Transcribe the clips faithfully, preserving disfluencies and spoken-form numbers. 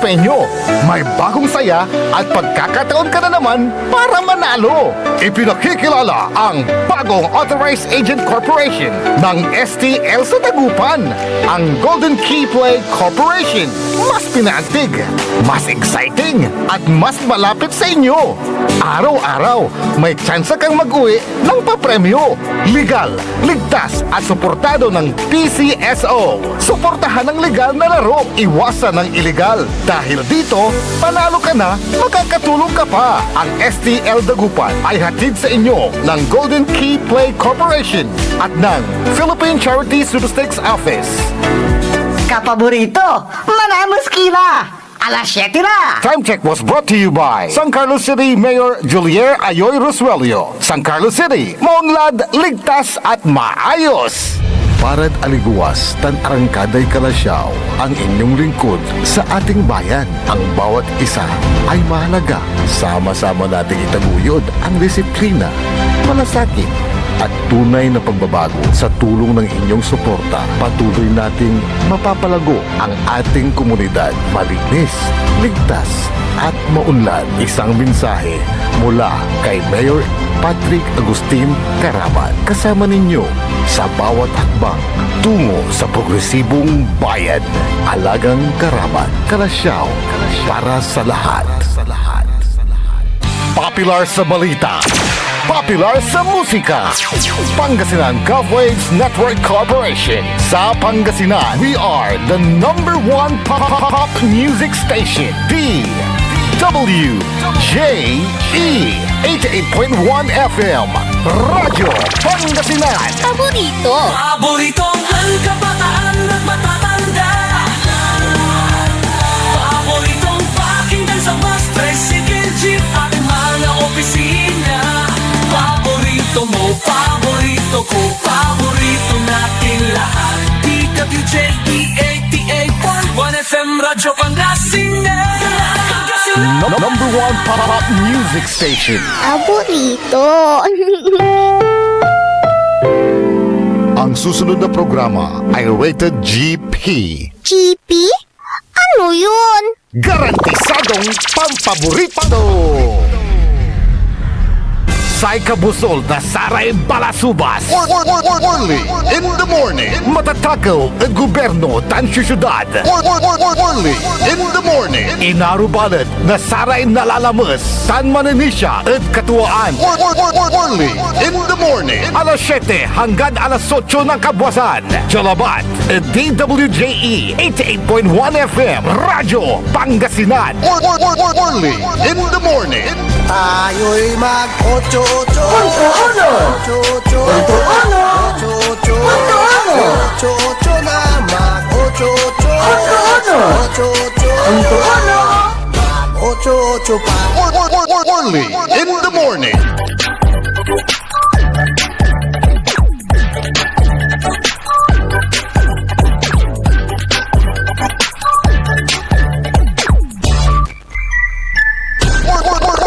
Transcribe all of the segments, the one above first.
Inyo, may bagong saya at pagkakataon ka na naman para manalo. Ipinakikilala ang bagong Authorized Agent Corporation ng S T L sa Dagupan, ang Golden Key Play Corporation. Mas pinaantig, mas exciting, at mas malapit sa inyo. Araw-araw, may tsansa kang mag-uwi ng papremyo. Legal, ligtas, at suportado ng P C S O. Suportahan ang legal na laro, iwasan ang iligal. Dahil dito, panalo ka na, makakatulong ka pa. Ang S T L Dagupan ay hatid sa inyo ng Golden Key Play Corporation at ng Philippine Charity Sweepstakes Office. Kapaborito, manamos kila! Alas siyete na! Time check was brought to you by San Carlos City Mayor Julier Ayoy Rosuelio. San Carlos City, maunlad, ligtas at maayos! Parad aligewas tan arangkaday kalasyaw, ang inyong lingkod sa ating bayan. Ang bawat isa ay mahalaga. Sama-sama nating itaguyod ang disiplina, malasakit, at tunay na pagbabago. Sa tulong ng inyong suporta, patuloy nating mapapalago ang ating komunidad. Malinis, ligtas, at maunlad. Isang mensahe mula kay Mayor Patrick Agustin Caraman. Kasama ninyo sa bawat hakbang tungo sa progresibong bayan. Alagang Caraman, kalasyaw para sa lahat. Popular sa balita, popular sa musika. Pangasinan Gov Waves Network Corporation. Sa Pangasinan, we are the number one pop, pop, pop music station, D W J E, eighty-eight point one F M, Radyo Pangasinan. Paborito. Paboritong kabataan at matatanda. Paboritong pakinggan sa bus, tricycle, jeep at mga opisina. Paborito mo, paborito ko, paborito natin lahat. D W J E eighty-eight point one F M Radyo Pangasinan. No-, number one pop music station. Paborito. Ang susunod na programa ay rated G P. G P? Ano yun? Garantisadong pampaborito! Say kabusol na saray balasubas. Or, or, or, or, Orly in the morning. Matatakew ed gobyerno tan siyudad. Or, or, or, or, Orly in the morning. Inarubalet na saray nalalames tan mananisia ed katuaan. Or, or, or, or, Orly in the morning. Alas siyete hanggan alas otso ng kabuasan. Dialabat ed D W J E eighty-eight point one F M, Radyo Pangasinan. Or, or, or, or, Orly in the morning. Tayo'y mag-ocho-ocho. Punto uno. Ocho-ocho. Punto uno. Ocho-ocho. Punto uno. Ocho-ocho na, mag-ocho-ocho. Punto uno. Ocho-ocho. Punto uno. Mag-ocho-ocho pa. Or, or, or, or, Orly in the morning.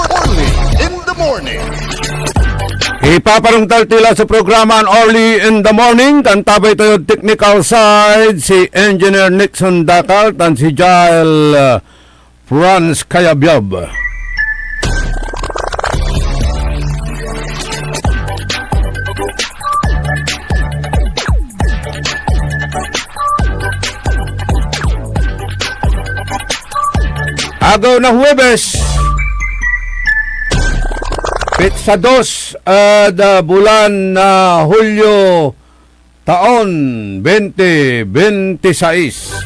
Orly in the morning. Ipaparungtal tila so programan Orly in the Morning. Antabay tayo technical side, si Engineer Nixon Dacal tan si Jael, uh, Franz Kayabyab. Agew na Huwebes, petsa dos ed, ah, bulan na Hulyo, taon twenty twenty-six.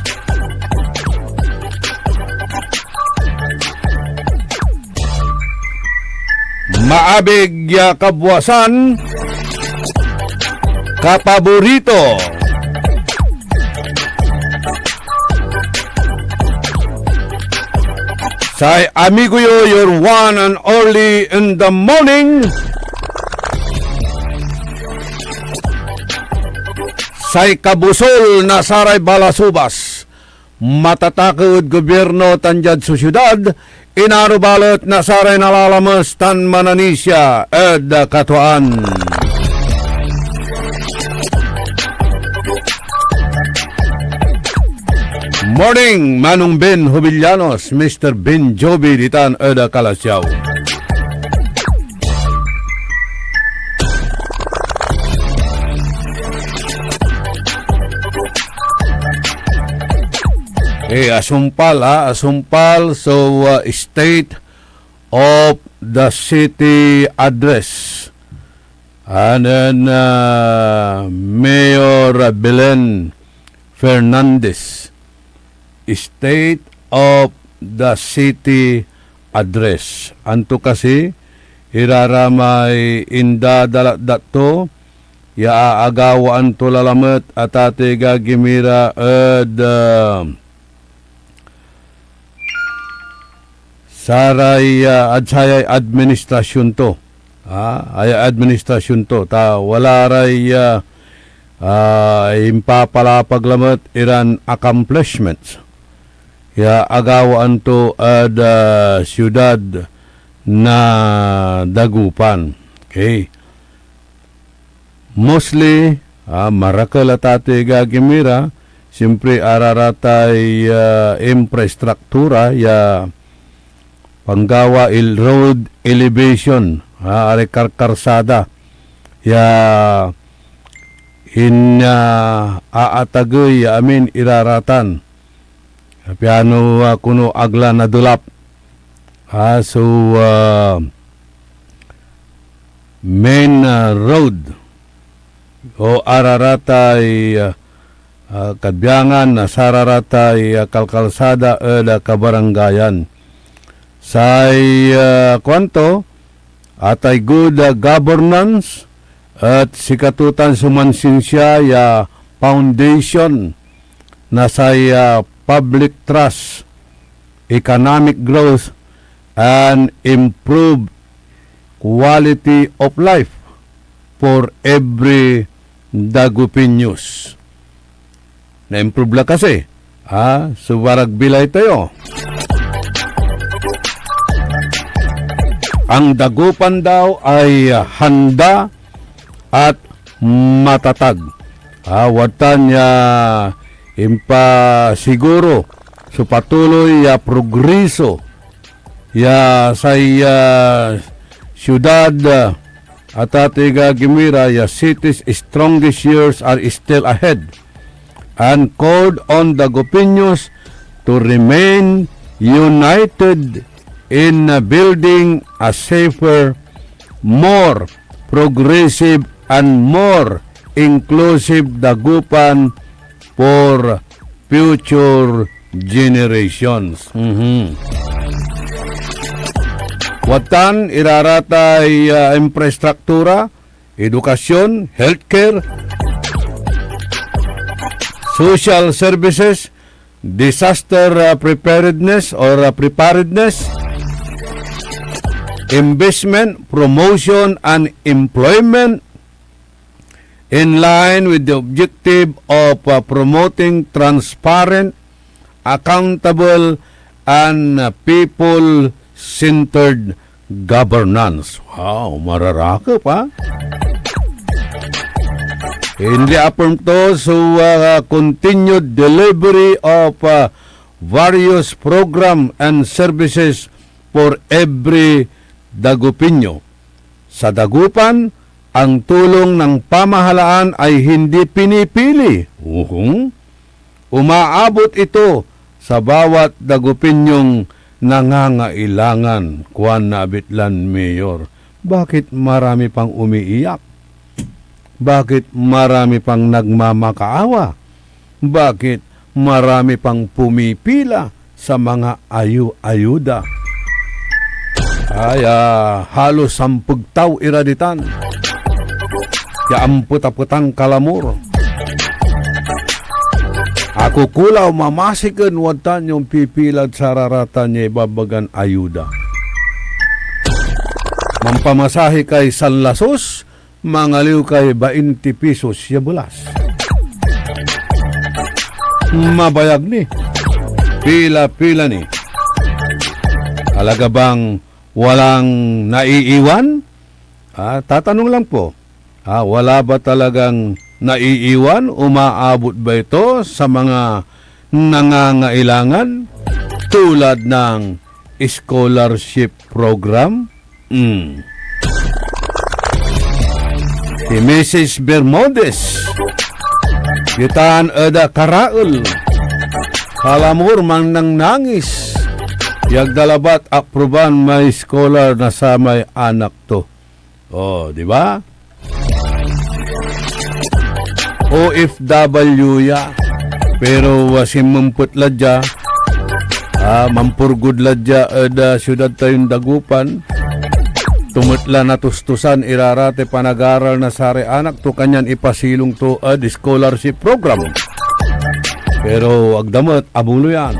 Maabig ya kabuasan, kapaborito. Say amigo yo, your one and only in the morning. Say kabusol na saray balasubas, matatakew ed gobyerno tan diad sosyedad, inaro balet na saray nalalames tan mananisia ed katuaan. Morning, Manong Ben Jovellanos, Mister Ben Jovi ditan ed Calasiao. Eh, asumpal, ah, asumpal, so, uh, state of the city address. And then, uh, Mayor Belen Fernandez, state of the city address. Anto kasi, iraramay indadalatdat to, ya aagawaan to lalamet a tatay gagimira ed, uh, saray, ah, ed sayay administrasyon to. Ah, ay administrasyon to. Ta wala ray, ah, ah, impapalapag lamet iran accomplishments ya agawaan to ed, ah, siudad na Dagupan. Okay. Mostly, ah, marakel a tatay gagimira, siyempre, araratay, ah, infrastruktura ya panggawa il road elevation, ah, aray karkarsada ya in, ah, aatagey ya amin iraratan. Piano, ah, kono ag la nadulap. Ah, so, ah, main, ah, road o araratay, ah, ah, kabiangan na sararatay, ah, kalkalsada ed, ah, kabarangayan. Say, ah, kuanto, atay good, ah, governance, et sikato tan so mansinsia ya foundation na say, ah, public trust, economic growth, and improved quality of life for every Dagupeños. Na-improve la kasi, ah, so barag bilay tayo. Ang Dagupan daw ay handa at matatag. Ah, wadtan ya impasiguro so patuloy ya progreso ya say, ah, siudad, ah, a tatay gagimira ya city's strongest years are still ahead, and called on Dagupeños to remain united in, uh, building a safer, more progressive, and more inclusive Dagupan for future generations. Mhm. Wadtan, iraratay, ah, infrastruktura, edukasyon, healthcare, social services, disaster, ah, preparedness or, ah, preparedness, investment, promotion, and employment, in line with the objective of, uh, promoting transparent, accountable, and, uh, people-centered governance. Wow, mararakep, ah. In the affirm to, so, uh, continued delivery of, uh, various program and services for every Dagupeño. Sa Dagupan, ang tulong ng pamahalaan ay hindi pinipili. Uhung. Umaabot ito sa bawat Dagupeñong nangangailangan, kuan na abitlan mayor. Bakit marami pang umiiyak? Bakit marami pang nagmamakaawa? Bakit marami pang pumipila sa mga ayu-ayuda? Ay, ah, halos sampeg taw ira ditan ya ampetapetan kalamor. Akukulaw, mamasiken wadtan ya ompipilad sararatan ya ibabagan ayuda. Mampamasahe kay San Lasos, mangaliw kay bainti pesos ya belas. Mabayag ni. Pila-pila ni. Talaga bang walang naiiwan? Ah, tatanong lang po. Ah, wala ba talagang naiiwan? Umaabot ba ito sa mga nangangailangan, tulad ng scholarship program? Hmm. Si Missus Bermudez, ditan ed karael, kalamor mannangnangis, ya agda labat apruban may scholar na samay anak to. Oh, di ba? O F W ya. Pero, ah, sinmempet la dia. Ah, mampurgod la dia ed, ah, siudad tayon Dagupan. Tumet la natustusan ira ra tay panagaral na saray anak to, kanyan ipasilong to ed scholarship program. Pero agda met abuloyan.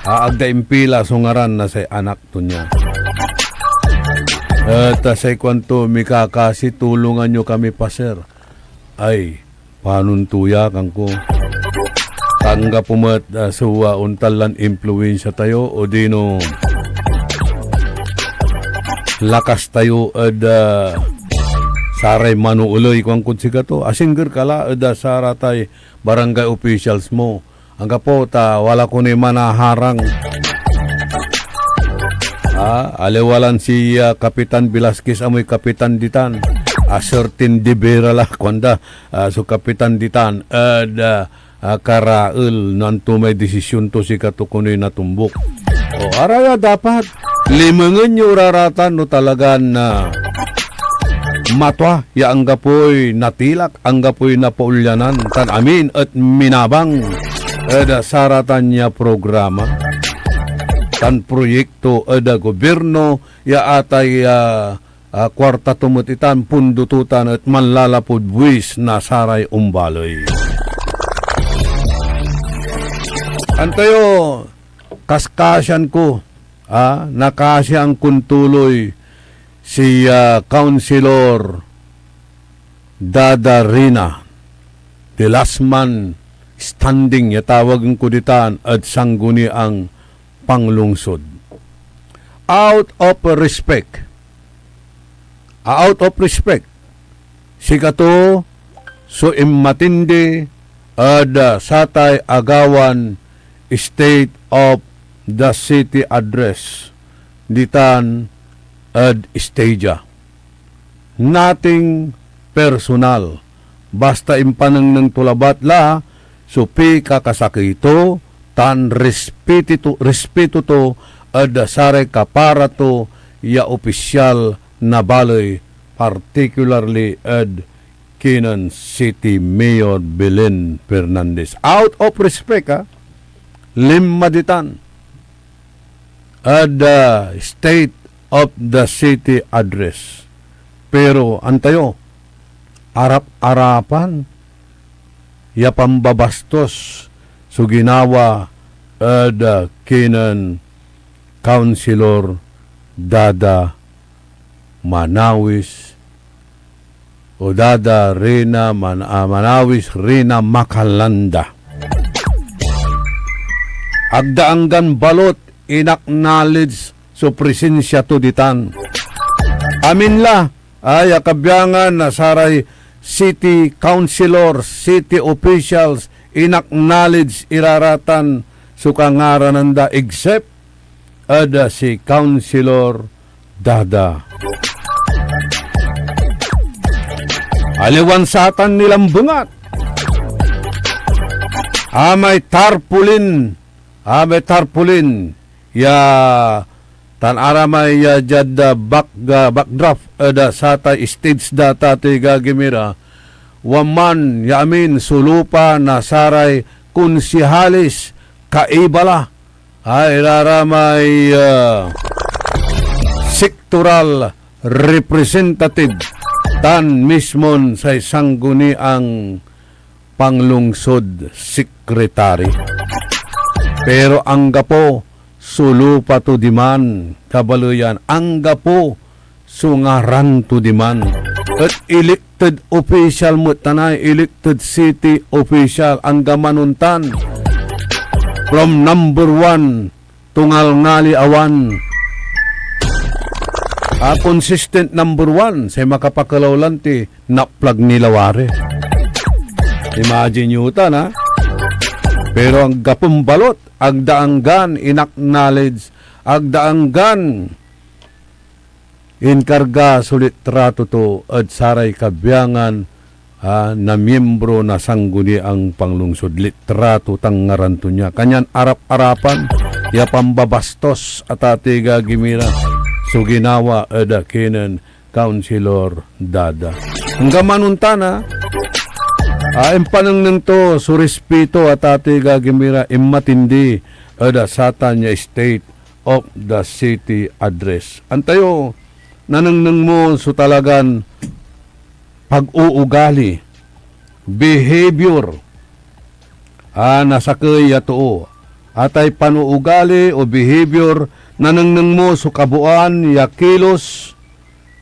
Ah, agda impila so ngaran na say anak to nia. Et, ah, say kuanto, "Mikakasi, tulungan yo kami, Paser." Ay, panon to ya, kanko. Anggapo met, ah, so, ah, ontan lan impluwensya tayo, odino lakas tayo ed, ah, saray manooley, kuankod sikato, "Asingger ka la ed, ah, saratay barangay officials mo. Anggapo ta wala ko ni manaharang." Ah, aliwa lan si, ah, Kapitan Velasquez amoy kapitan ditan. Ah, Sir Tin de Vera la, kuanda, ah, so kapitan ditan ed, ah, ah, karael, no anto may desisyon to, sikato konoy natumbok. O, araya dapat limengen yo ra ratan no talagan, ah, matua ya anggapoy natilak, anggapoy napaulyanan, tan amin et minabang ed saratan ya programa tan proyekto ed gobierno ya atay, ah, ah, kuarta to met itan, pondo to tan et manlalapud buis na saray ombaley. Antayo, kaskasian ko, ah, nakasian kon tuloy si, ah, Councilor Dada Rina, the last man standing ya tawagen ko ditan ed Sangguniang Panglungsod. Out of respect, ah, out of respect, sikato so inmatindi ed, ah, satay agawan State of the City Address ditan ed Stadia. Nothing personal. Basta impanengneng to labat la so pikakasakey to tan respeto to, respeto to ed saray kapara to ya opisyal na baley, particularly ed kinen City Mayor Belen Fernandez. Out of respect, ah, linma ditan ed, ah, State of the City Address. Pero antayo, arap-arapan ya pambabastos so ginawa ed, ah, kinen Councilor Dada Manawis, o Dada Rina Man-, ah, Manawis Rina Macalanda. Agda anggan balot in-acknowledge so presensya to ditan. Amin la, ay, a kabiangan na saray city councilor, city officials, in-acknowledge ira ratan so kangaranan da, except ed, ah, si Councilor Dada. Aliwan satan nilambengat. Amay tarpaulin, amay tarpaulin ya tan aramay ya diad, ah, back, ah, backdraft ed, ah, satay stage da, tatay gagi mi ra, wa man ya amin so lupa na saray konsehalis, kaiba la, ay, iraramay, ah, sektoral representative tan mismon say Sangguniang Panglungsod Secretary. Pero anggapo so lupa to diman, kabaleyan, anggapo so ngaran to diman. Et elected official met tan ay, elected city official, anggaman ontan. From number one to ngalngali awan. A consistent number one, say makapakelaw lan ti naplag ni lawari. Imagine yo tan, ha? Pero anggapon balot, ag da anggan in-acknowledge, ag da anggan inkarga so litrato to ed saray kabiangan, ah, na miembro na Sangguniang Panlungsod. Litrato tan ngaran to nia. Kanyan arap-arapan ya pambabastos, atatiga gimira, so ginawa ed kinen Councilor Dada. Anggaman ontan, ah, ah, impanengneng to so respeto, atatiga gimira, inmatindi ed satan ya State of the City Address. Antayo, nanengneng mo so talagan pag-uugali, behavior, a, na sakey ya too. Atay panougali o behavior, nanengneng mo so kabuuan ya kilos,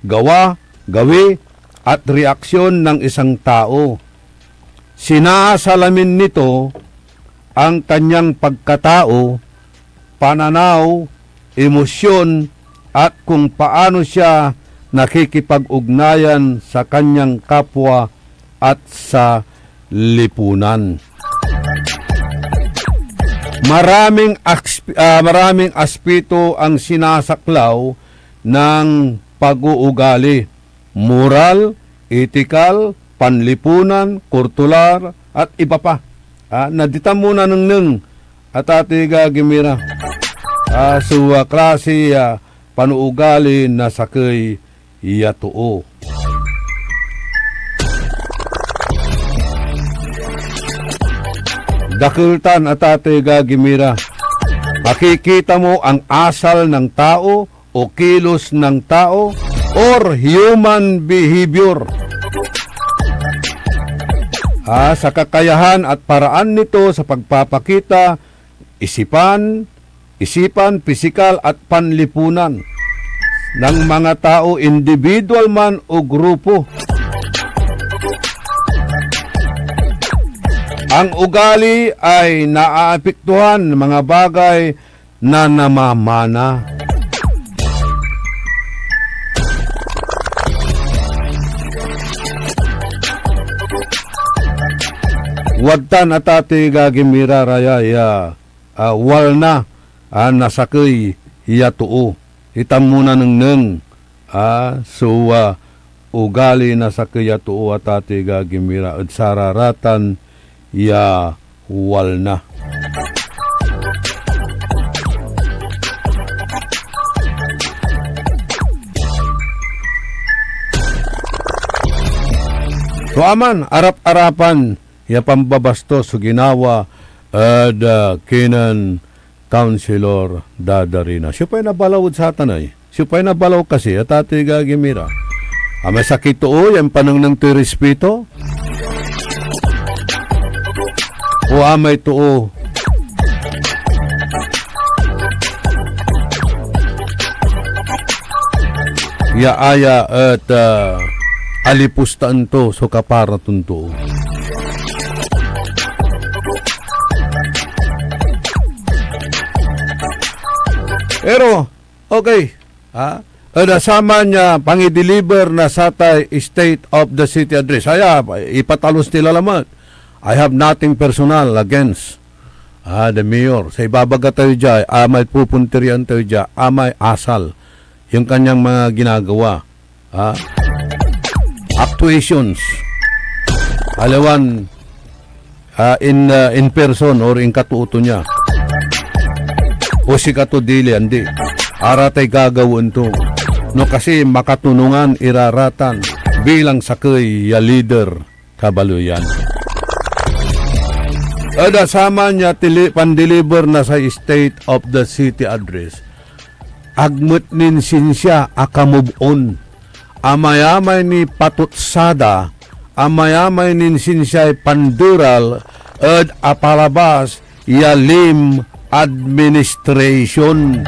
gawa, gawi, at reaksyon ng isang tao. Sinasalamin nito ang kanyang pagkatao, pananaw, emosyon, at kung paano siya nakikipag-ugnayan sa kanyang kapwa at sa lipunan. Maraming asp-, ah, maraming aspeto ang sinasaklaw ng pag-uugali, moral, etikal, panlipunan, kultural, at iba pa. Ah, naditan mo nanengneng, atatiga gimira, ah, so, ah, klase, ah, panougali na sakey ya too. Dakel tan, atatiga gimira, makikita mo ang asal ng tao o kilos ng tao or human behavior. Ah, sa kakayahan at paraan nito sa pagpapakita, isipan, isipan, pisikal at panlipunan ng mga tao, individual man o grupo. Ang ugali ay naaapektuhan ng mga bagay na namamana. Wadtan, atatiga gimira, raya ya, ah, walna, ah, na sakey ya too. Itan mo nanengneng, ah, so, ah, ugali na sakey a too, atatiga gimira, ed sararatan ya walna. So, aman, arap-arapan ya pambabastos so ginawa ed, ah, kinen Councilor Dada Reyna. Siopay nabalaw ed satan ey? Siopay nabalaw kasi, atatiga gimira? Amay sakey too ya impanengneng toy respeto? O amay too ya aya et, ah, alipustaen to so kapara ton too? Pero, okay, ha? Ed saman ya pangideliver na satay State of the City Address, aya, ipatalos nila lamet. I have nothing personal against, ah, the mayor. Say ibabaga tayo dia, amay pupunterian tayo dia, amay asal, yung kanyang mga ginagawa, ah, actuations. Aliwan, ah, in, ah, in person or in katoo to nia. O sikato dili, andi. Aratay gagawaen to. No kasi makatunongan ira ratan bilang sakey ya leader, kabaleyan. Ed saman ya tili-, pandeliver na say State of the City Address, ag met nin sinsia a ka-move on. Amayamay ni patutsada, amayamay nin sinsiay panderal ed apalabas ya Lim administration.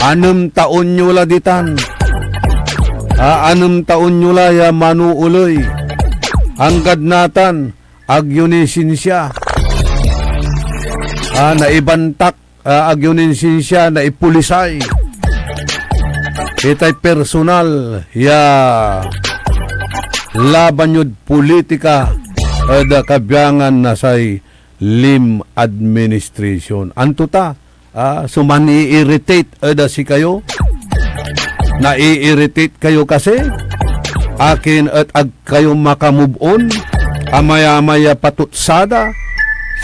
Anem taon yo la ditan. Ah, anem taon yo la ya manooley. Anggad natan, ag yo ni sinsia. Ah, naibantak, ah, ag yo nin sinsia, naipulisay. Itay personal ya laban yod politika ed kabiangan na say Lim administration. Anto ta? Ah, so man-i-irritate ed sikayo? Nai-irritate kayo kasi? Akin et ag kayo maka-move on? Amay-amay ya patutsada?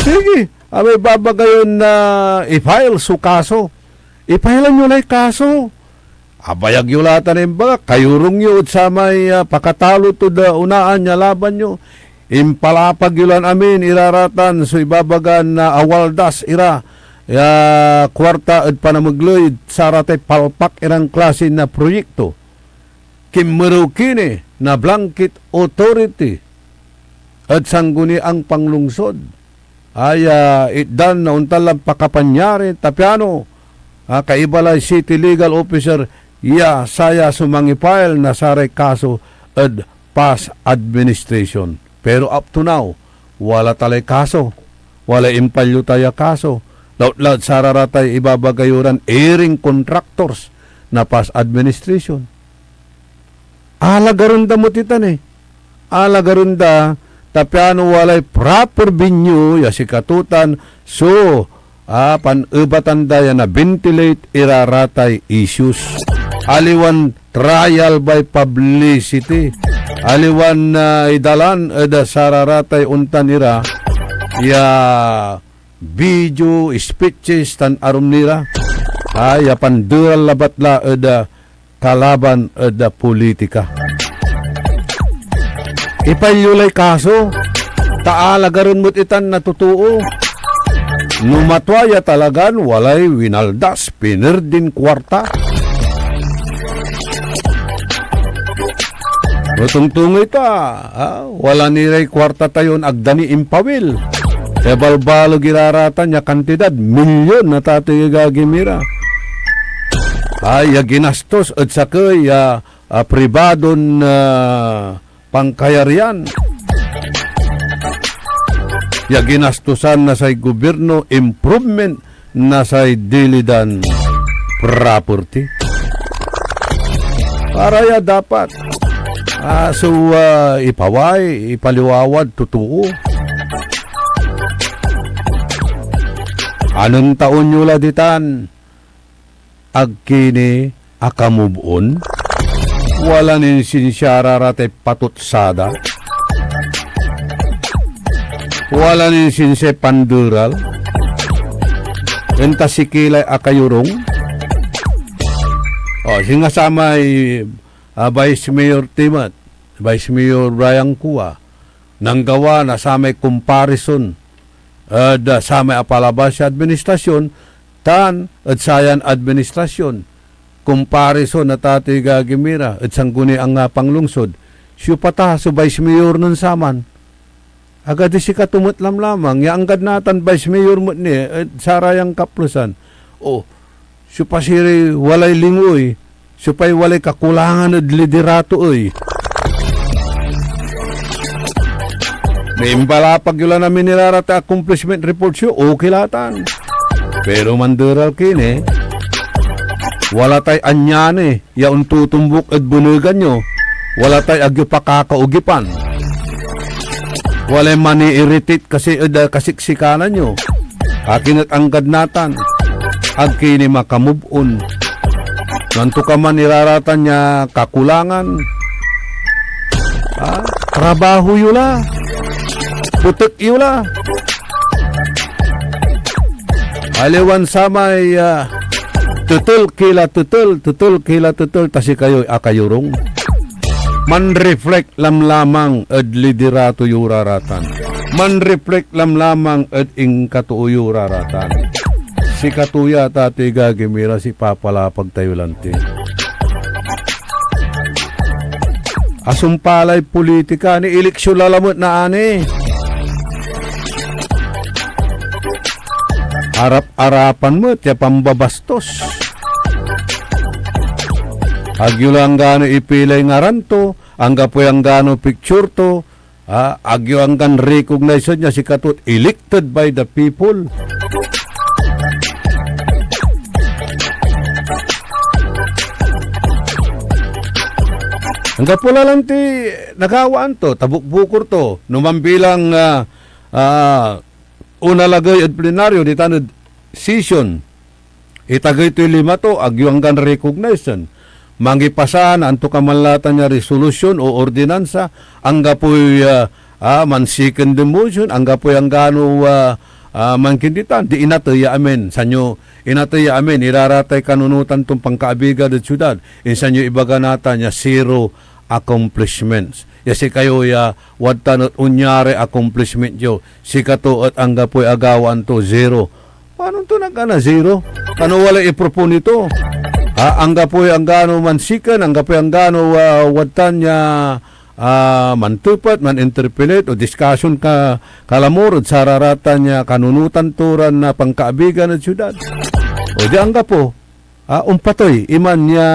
Sige, amay babagayon na i-file so kaso. I-file-an yo lay kaso. Abayag yo la tan imbaga, kayurong yo ed samay, ah, pakatalo tod, ah, unaan ya laban yo. Impalapag yo lan amin, iraratan so ibabagan na awaldas ira ya kuarta ed panamegley ed saratay palpak iran klase na proyekto. Kinmerew kini na blanket authority ed sangguniang panlungsod. Ay, ah, itdan na ontan lan pakapanyari, ta piano, ah, kaiba lay city legal officer ya saya so mangi-file na saray kaso ed past administration. Pero up to now, wala ta lay kaso. Walay impalyo ta ya kaso. Lautlad sararatay ibabaga yo ran iring contractors na past administration. Alagaren da met itan, eh. Alagaren da, ta piano walay proper venue ya sikato tan so, ah, panebatan da ya na-ventilate ira ratay issues. Aliwan trial by publicity. Aliwan, ah, idalan ed sararatay ontan ira ya video, speeches, tan arum ni ra. Ah, ya panderal labat la ed, ah, kalaban ed, ah, politika. I-file yo lay kaso, ta alagaren met itan na totoo. No matua ya talagan walay winaldas, pinirdin kuarta. No tongtongey ta, ah, wala ni ray kuarta tayon ag da ni impawil. Say balbaleg ira ratan ya kantidad, milyon na tatay agagi mi ra. Ay, ya ginastos ed sakey ya, ah, pribadon, ah, pankayarian. Ya ginastosan na say gobierno, improvement na say Dilidan property. Para ya dapat, ah, so, ah, ipaway, ipaliwawad totoo. Anen taon yo la ditan, ag ki ni aka-move on? Wala nin sinsiara ra tay patutsada? Wala nin sinsiay panderal? Enta sikilay akayurong? O, singa samay, ah, Vice Mayor Timat, Vice Mayor Brian Cua, nanggawa na samay comparison ed, ah, samay apalabas ya administrasyon tan ed sayan administrasyon. Comparison na tatay gagi mi ra ed sanggunian a panlungsod. Siopa ta so vice mayor nen saman? Agadi sikato met lamlamang ya anggad natan vice mayor met ni ed sarayan kaplusan. O, siopa siray walay lingoy? Siopay walay kakulangan ed liderato ey? No impalapag yo lan amin ira ratay accomplishment reports yo, okay la tan. Pero manderal ki ni, wala tay anyani ya ontotombok ed benegan yo. Wala tay ag yo pakakaugipan. Walay mani-irritate kasi ed, ah, kasiksikanan yo. Akin et anggad natan, ag ki ni maka-move on. No antokaman ira ratan ya kakulangan, ah, trabaho yo la. Petek yo la. Aliwan samay, ah, tetel ki la tetel, tetel ki la tetel, ta sikayoy akayurong. Man-reflect lamlamang ed liderato yo ra ratan. Man-reflect lamlamang ed inkatoo yo ra ratan. Sikato ya, tatay gagi mi ra, so ipapalapag tayo lanti. Asumpalay politika ni eleksyon lalamet na ani. Arap-arapan met ya pambabastos. Ag yo la anggano ipilay ngaran to, anggapoy anggano picture to, ah, ag yo anggan recognize ya sikato et elected by the people. Anggapo la lanti nagawaan to, ta bukbukor to, no mambilang, ah, ah, onalagey ed plenaryo, ditan ed session, itagey toy lima to, ag yo anggan recognize-en. Mangipasan antokaman la tan ya resolusyon o ordinansa, anggapoy, ah, ah, man-second the motion, anggapoy anggano, ah, ah, mankinditan, di inatey ya amin. Sanyo inatey ya amin, iraratay kanunotan ton pankaabigan ed siudad. Insan yo ibaga natan ya zero accomplishments. Ya sikayo ya wadtan et onyaray accomplishment yo, sikato et anggapoy agawaan to, zero. Panon to nagana zero? Kano walay ipropone to? Ha, anggapoy anggano man-second, anggapoy anggano, ah, wadtan ya, ah, mantepet, man-interpellate, o discussion ka, kalamor ed sararatan ya kanunotan to ran, ah, pankaabigan ed siudad. O di anggapo, ah, ompatey iman ya,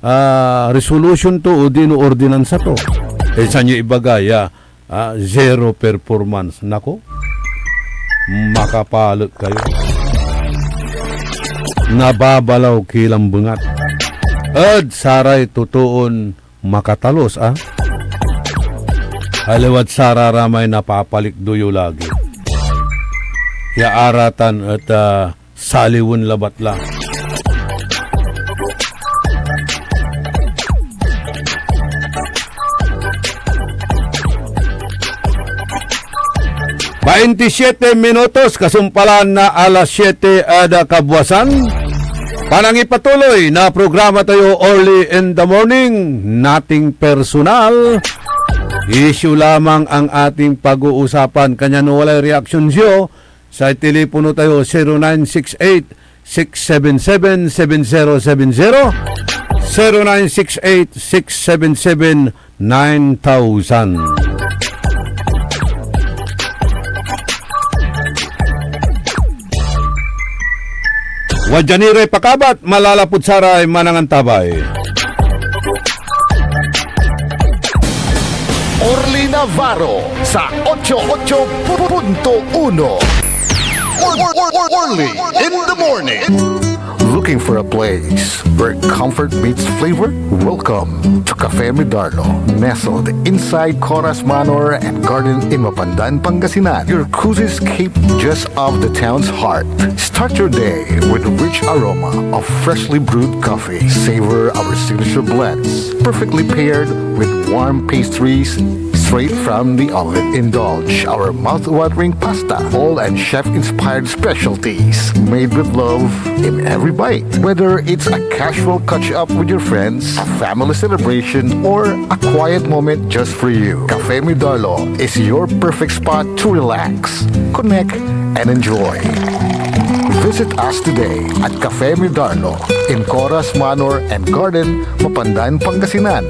ah, resolution to odino ordinansa to. Insan yo ibaga ya, ah, zero performance. Nako, makapalek kayo. Nababalaw ki lan bengat ed saray totoon makatalus, ah. Aliwad sararamay napapalikdo yo lagi. Ya aratan et, ah, saliwen labat la. Baintisiete minutos kasumpalan na alas siete ed kabuasan. Panangipatuloy na programa tayo early in the morning, nating personal. Issue lamang ang ating pag-uusapan. Kanya no walay reaksyon yo, say telepono tayo, zero nine six eight, six seven seven, seven zero seven zero, zero nine six eight, six seven seven, nine thousand. Wadya ni ray pakabat, malalapud saray manangantabay. Orly Navarro sa ocho ocho punto uno. Or-, or-, or-, Orly in the morning. Looking for a place where comfort meets flavor? Welcome to Cafe Midarlo, nestled inside Coras Manor and Garden in Mapandan, Pangasinan. Your cozy escape just off the town's heart. Start your day with a rich aroma of freshly brewed coffee. Savor our signature blends, perfectly paired with warm pastries straight from the oven. Indulge our mouth-watering pasta, bowl and chef-inspired specialties, made with love in every bite. Whether it's a casual catch-up with your friends, a family celebration, or a quiet moment just for you, Cafe Midarlo is your perfect spot to relax, connect, and enjoy. Visit us today at Cafe Midarlo in Coras Manor and Garden, Mapandan, Pangasinan,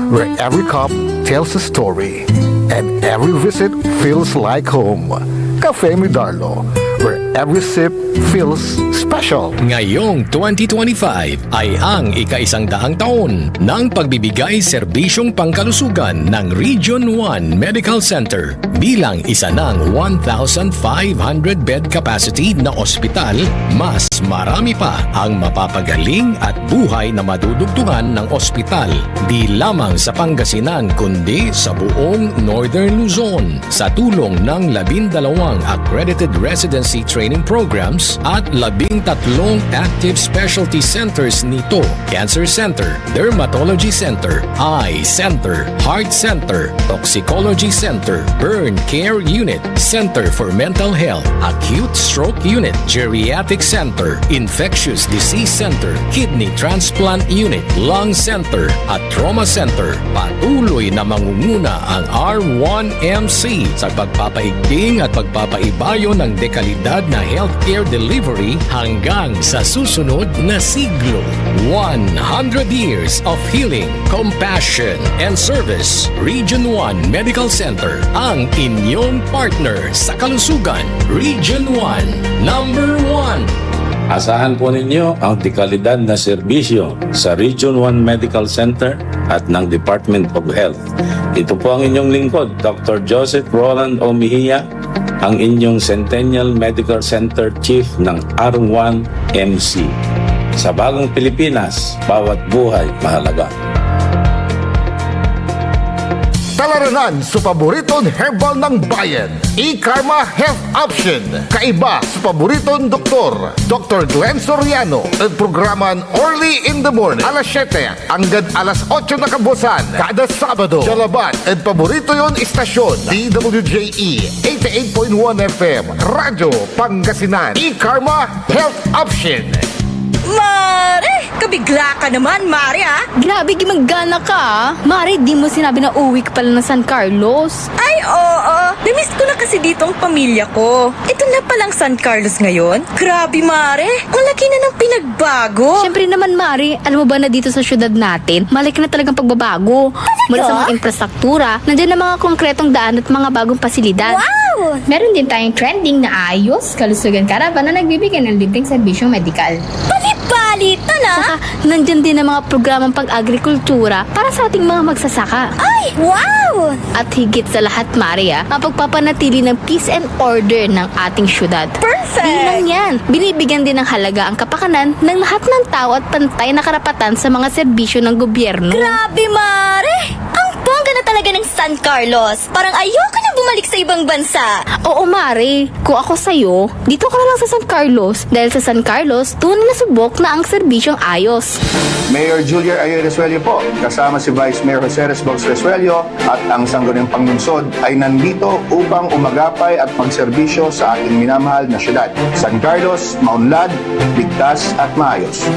where every cup tells a story and every visit feels like home. Cafe Midarlo, where every sip feels special. Ngayong twenty twenty-five ay ang ikaisang daang taon ng pagbibigay serbisyong pangkalusugan ng Region one Medical Center. Bilang isa ng one thousand five hundred bed capacity na ospital, mas marami pa ang mapapagaling at buhay na madudugtungan ng ospital, di lamang sa Pangasinan, kundi sa buong Northern Luzon. Sa tulong ng labindalawang accredited residency training programs at labintatlong active specialty centers nito, Cancer Center, Dermatology Center, Eye Center, Heart Center, Toxicology Center, Burn Care Unit, Center for Mental Health, Acute Stroke Unit, Geriatric Center, Infectious Disease Center, Kidney Transplant Unit, Lung Center, at Trauma Center. Patuloy na mangunguna ang R one M C sa pagpapaigting at pagpapaibayo ng dekalidad na healthcare delivery hanggang sa susunod na siglo. One hundred years of healing, compassion, and service. Region one Medical Center, ang inyong partner sa kalusugan. Region one, number one. Asahan po ninyo ang dekalidad na serbisyo sa Region one Medical Center at ng Department of Health. Ito po ang inyong lingkod, Doctor Joseph Roland O. Mejia, ang inyong Centennial Medical Center Chief ng R one M C. Sa bagong Pilipinas, bawat buhay mahalaga. Talaranan so paboriton herbal ng bayan, E-Karma Health Option. Kaiba so paboriton doktor, Doktor Glenn Soriano, ed programan Early in the Morning, alas siete anggad alas otso na kabuasan, kada Sabado. Dia labat ed paborito yon istasyon, D W J E eighty-eight point one F M, Radyo Pangasinan. E-Karma Health Option. Mare! Kabigla ka naman, Mare, ah! Grabe, gimagana ka, ah! Mare, di mo sinabi na uwi ka pala ng San Carlos. Ay, oo. Namiss ko na kasi dito ang pamilya ko. Ito na palang San Carlos ngayon. Grabe, Mare. Ang laki na ng pinagbago. Siyempre naman, Mare. Alam mo ba na dito sa syudad natin, malaki na talagang pagbabago. Talaga? Mula sa mga infrastruktura, nandiyan na mga konkretong daan at mga bagong pasilidad. Wow! Meron din tayong trending na Ayos Kalusugan Caravan na nagbibigay ng libreng serbisyong medikal. Bali-bali to, no? Saka, nandiyan din ang mga programang pag-agrikultura para sa ating mga magsasaka. Ay, wow! At higit sa lahat, Mare, ah, mapagpapanatili ng peace and order ng ating syudad. Perfect! Di lang yan, binibigyan din ng halaga ang kapakanan ng lahat ng tao at pantay na karapatan sa mga serbisyo ng gobyerno. Grabe, Mare! Ang bongga na talaga ng San Carlos! Parang ayoko na bumalik sa ibang bansa! Oo, Mare. Kung ako sa'yo, dito ka na lang sa San Carlos, dahil sa San Carlos, tunay na subok na ang serbisyong ayos. Mayor Julier Ayoy Resuello po, kasama si Vice Mayor Jose Resbos Resuello at ang sangguniang panlungsod ay nandito upang umagapay at magserbisyo sa ating minamahal na syudad. San Carlos, maunlad, ligtas at maayos.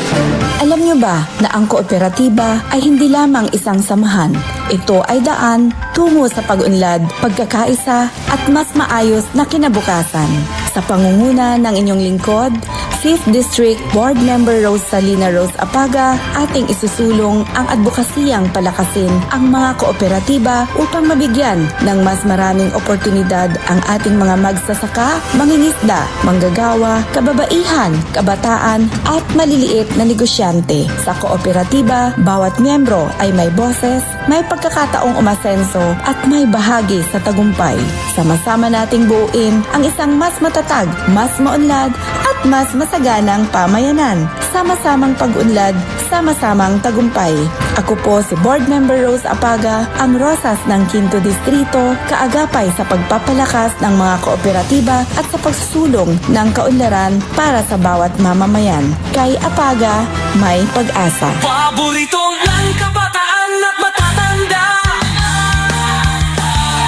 Alam niyo ba na ang kooperatiba ay hindi lamang isang samahan? Ito ay daan tungo sa pag-unlad, pagkakaisa, at mas maayos na kinabukasan. Sa pangunguna ng inyong lingkod, Fifth District Board Member Rosalina Rose Apaga, ating isusulong ang adbokasiyang palakasin ang mga kooperatiba upang mabigyan ng mas maraming oportunidad ang ating mga magsasaka, mangingisda, manggagawa, kababaihan, kabataan, at maliliit na negosyante. Sa kooperatiba, bawat miyembro ay may boses, may pagkakataong umasenso at may bahagi sa tagumpay. Sama-sama nating buuin ang isang mas matatag, mas maunlad, at mas masaganang pamayanan. Sama-samang pag-unlad, sama-samang tagumpay. Ako po si Board Member Rose Apaga, ang Rosas ng Quinto Distrito, kaagapay sa pagpapalakas ng mga kooperatiba at sa pagsusulong ng kaunlaran para sa bawat mamamayan. Kay Apaga, may pag-asa. Paborito ng kabataan at matatanda.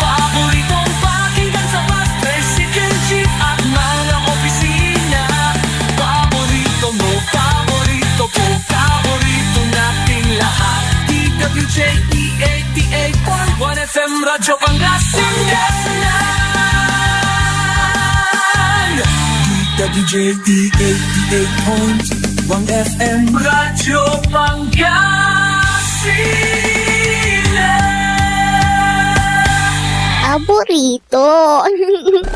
Paboritong pakinggan sa bus, tricycle, jeep at mga opisina. Paborito mo, paborito ko, paborito nating lahat. D W J E eighty-eight point one F M Radyo Pangasinan. D W J E eighty-eight point one F M Radyo Pangasinan. Paborito.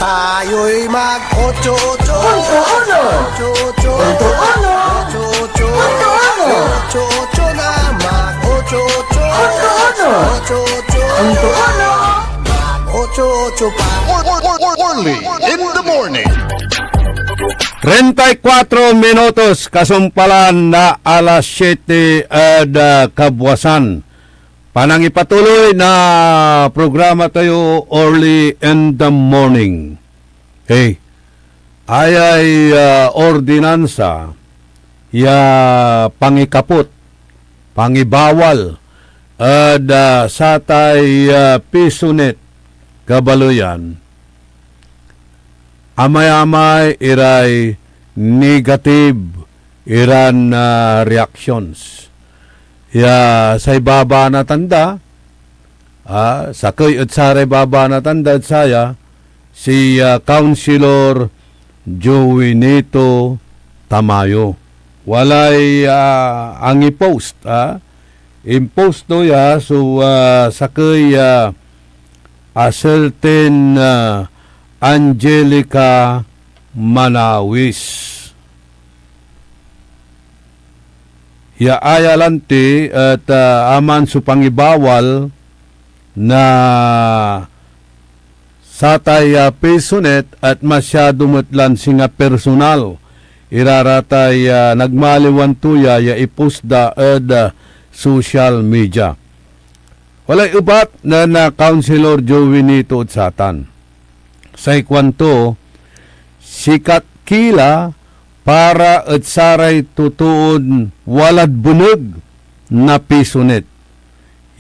Tayo'y mag-ocho-ocho. Punto uno. Ocho-ocho. Punto uno. Ocho-ocho. Ocho-ocho. Punto uno. Ocho-ocho na mag-ocho-ocho. Punto uno. Ocho-ocho. Punto uno. Mag-ocho-ocho pa. Early in the morning. Treinta y cuatro minutos kasumpalan na alas siete ed, ah, kabuasan. Panangipatuloy na programa tayo, Early in the Morning. Okay. Ayay, ah, ordinansa ya pangikaput, pangibawal ed, ah, satay, ah, PISONet kabaleyan. Amayamay iray negative iran, ah, reactions. Ya say babanatan da, ah, sakey ed saray babanatan da ed saya, si, ah, Councilor Joey Nito Tamayo. Walay, ah, angi-post, ah. Impost to ya so, ah, sakey, ah, a certain, ah, Angelica Manawis. Ya aya lanti et, ah, aman so pangibawal na satay, ah, PISONet et masyado met lan singa personal ira ratay, ah, nagmaliwan to ya, ya i-post da ed, ah, social media. Walay ebat nen, ah, Councilor Joey nito ed satan. Say kuanto, sikat ki la para ed saray totoon walad beneg na PISUNET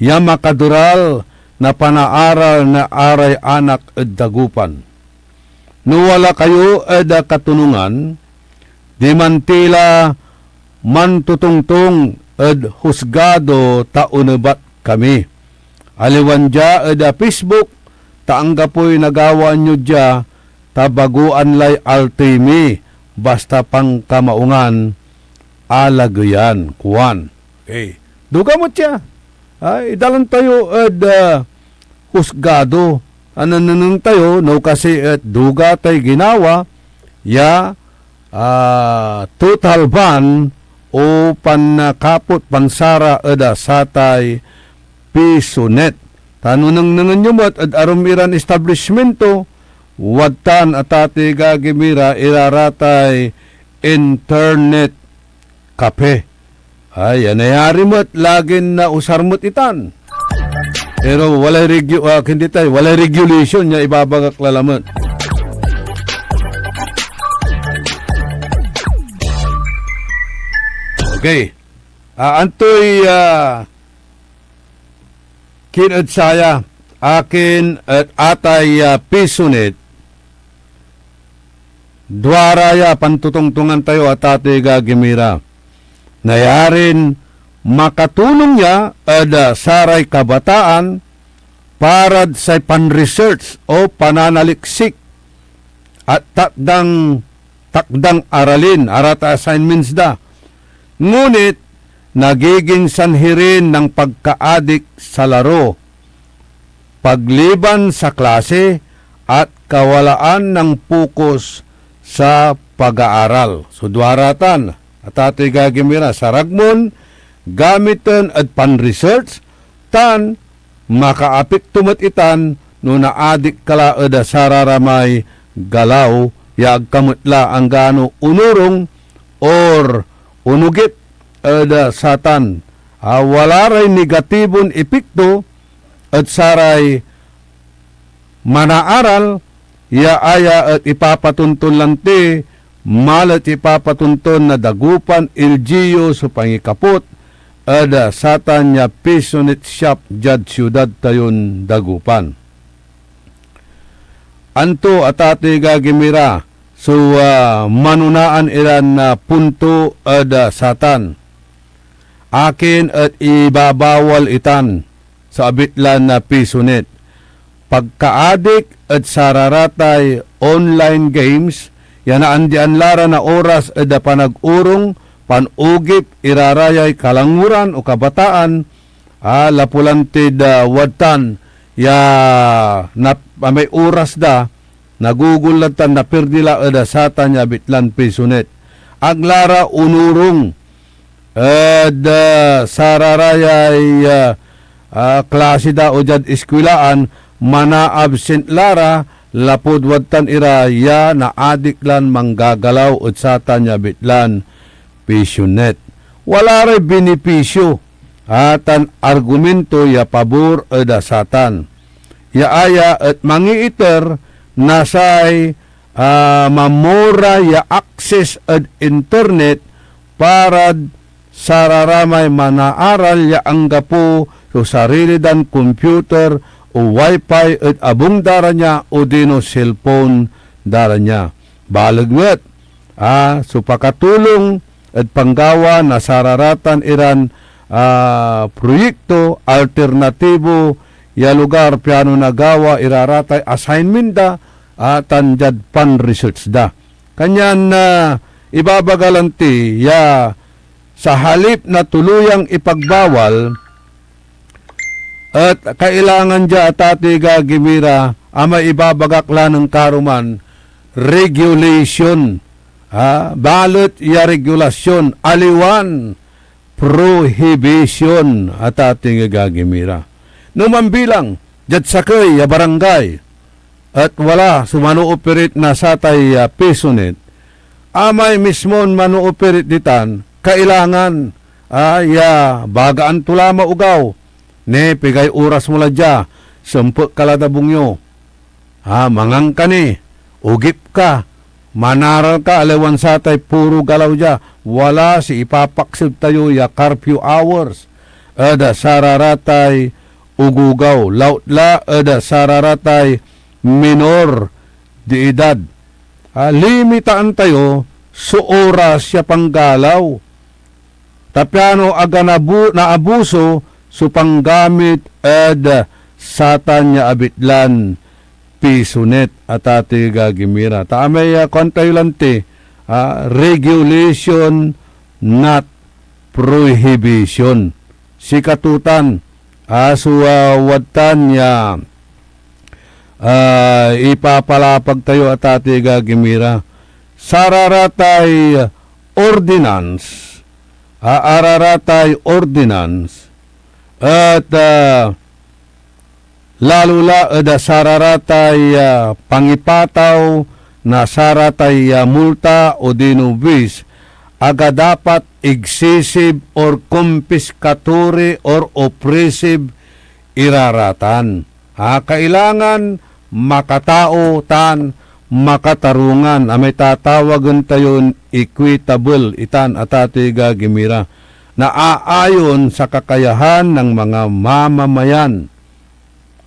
ya makadural na panaaral na aray anak ed Dagupan. No wala kayo ed katonungan, diman ti la mantotongtong ed husgado ta onebat kami. Aliwan dia ed Facebook, ta anggapoy nagawaan yo dia, ta bagoan lay altey mi, basta pankamaungan, alageyan, kuan. Okay. Duga met ya. Ay, idalan tayo ed, ah, husgado. A, nanengneng tayo, no, kasi et duga tay ginawa ya, ah, total ban o pankapot pansara ed, ah, satay PISUNET. Ta no nengnengen yo met ed arum iran establishmento, wadtan, atatiy agagi mi ra, ira ratay internet kape. Ay, ya nayari met, lagin nausar met itan. Pero walay regu-, ah, hindi tayo, walay regulation ya ibabagak la lamet. Okay. Ah, antoy, ah, kien ed saya, akin et atay, ah, PISUNET, duara ya pantotongtongan tayo, atatiy agagi mi ra. Nayarin makatulong ya ed, ah, saray kabataan parad say pan-research o pananaliksik at takdang, takdang aralin, ara tay assignments da. Ngunit nagiging sanhi rin ng pagkaadik sa laro, pagliban sa klase, at kawalaan ng pokus sa pag-aaral. So, duara tan, atatiy agagi mi ra, sarag mon gamiten ed pan-research, tan makaapekto met itan no naadik ka la ed sararamay galaw ya ag ka met la anggano onorong or onogit ed satan. Ah, wala ray negatibon epekto ed saray manaaral ya aya et ipapatonton lanti, malet ipapatonton na Dagupan, L G U so pangikaput ed, ah, satan ya PISUNET shop diad siudad tayon Dagupan. Anto, atatiy agagi mi ra, so, ah, manonaan iran, ah, punto ed, ah, satan? Akin et ibabawal itan so abitlan na PISUNET? Pagkaadik ed sararatay online games ya naandian la ra na oras ed panag-orong, panogip, irarayay kalanguran o kabataan, a, lapu lan tid, ah, wadtan ya nap-, amay oras da, nagugol la tan napirdi la ed, ah, satan ya abitlan PISUNET. Ag la ra onorong ed, ah, sararayay, ah, ah, klase da o diad eskwelaan, manaabsent la ra lapud wadtan ira ya naadik lan manggagalaw ed satan ya abitlan PISUNET. Wala ray benepisyo, a, tan argumento ya pabor ed, ah, satan. Ya aya et mangiiter na say, ah, mamora ya access ed internet parad sararamay manaaral ya anggapo so sarili dan computer o wifi et abung da ra nia odino cellphone da ra nia. Baleg met, a, so pakatulong ed panggawa na sararatan iran, a, proyekto alternatibo ya lugar piano nagawa ira ratay assignment da, a, tan diad pan-research da. Kanyan, a, ibabaga lanti ya sa halip na tuluyang ipagbawal, et kailangan dia, atatiy agagi mi ra, amay ibabagak la nen karuman, regulation, ha? Balet ya regulasyon, aliwan prohibition, atatiy agagi mi ra. No mambilang diad sakey ya barangay, et wala so manooperate na satay, ah, PISUNET, amay mismon manooperate ditan, kailangan, ah, ya bagaan to la may ogaw, Ne, pigay oras mo la dia, sempet ka lad abung yo. Ah, mangan ka ni, ogip ka, manaral ka, aliwan satay puro galaw dia. Wala si ipapakseb tayo ya curfew hours ed sararatay ogogaw, lautla ed sararatay minor de edad. Ah, limitaan tayo so oras ya panggalaw. Ta piano aga nabu-, naabuso so panggamit ed satan ya abitlan piso net, atatoy gagimira. Ta amay, ah, kuan tayo lanti, ah, regulation, not prohibition. Sikatotan, ah, so, ah, wadtan ya, ah, ipapalapag tayo, atatoy gagimira. Sararatay ordinance, ah, araratay ordinance, et, ah, lalo la ed sararatay, ah, pangipataw na saratay, ah, multa odino buis, aga dapat excessive or confiscatory or oppressive iraratan. Ah, kailangan makatao tan makatarungan, amay tatawagen tayon equitable itan, atatoy gagimira, na aayon sa kakayahan ng mga mamamayan.